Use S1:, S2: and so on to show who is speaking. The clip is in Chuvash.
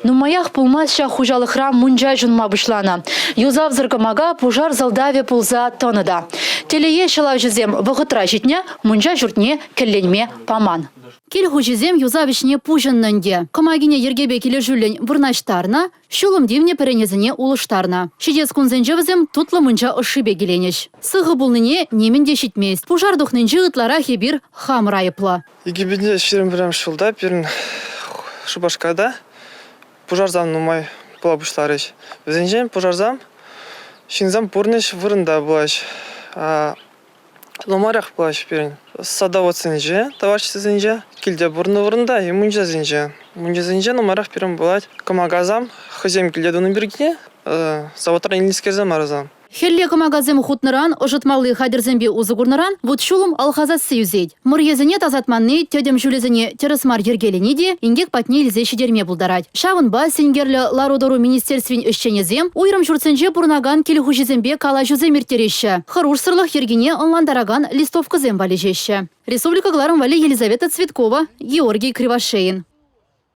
S1: Нумаях пулмасть ҫак хуҫалӑхра мунча ҫунма пуҫланӑ. Юсавсӑр кӑмака пушар сӑлтавӗ пулса тӑнӑ та. Телее ҫӑлавҫӑсем вӑхӑтра ҫитнӗ, мунча ҫуртне кӗлленме паман. Кил хуҫисем юсав ӗҫне пуҫӑннӑ ӗнтӗ. Кӑмакине йӗркепе килӗшӳллӗн вырнаҫтарнӑ, ҫулӑм тивнӗ пӗренесене улӑштарнӑ. Ҫитес кунсенче вӗсем тутлӑ мунча ӑшшипе киленӗҫ. Сыхӑ пулнине нимӗн те ҫитмест. Пушар тухнинче ытларах эпир хамӑр айӑплӑ.
S2: 2021 ҫулта пирӗн Шупашкарта пушарсем нумай пула пуҫларӗҫ. Вӗсенчен пушарсем ҫынсем пурнӑҫ вырӑнта пулаҫ. Нумайрах пулаҫ пирӗн. Садоводсенче, товариществӑсенче, килте пурӑннӑ вырӑнта и мунчасенче. Мунчасенче нумайрах пирӗн пулать кӑмакасем хӑйсем килте тунӑ пирки, заводран илнӗскерсем мар вӗсем.
S1: Хӗлле кӑмакасем хутнӑран, ӑшӑтмалли хатӗрсемпе усӑ курнӑран вут-ҫулӑм алхасасси ӳсет. Мӑрьесене тасатманни, тӗтӗм ҫулӗсене тӗрӗс мар йӗркелени те инкек патне илсе ҫитерме пултарать. Ҫавӑнпа синкерлӗ лару-тӑру министерствин ӗҫченӗсем уйрӑм ҫуртсенче пурӑнакан кил хуҫисемпе калаҫусем ирттереҫҫӗ, хӑрушсӑрлӑх йӗркине ӑнлантаракан листовкӑсем валеҫеҫҫӗ. Республика кӑларӑм валли Елизавета Цветкова, Георгий Кривошеин.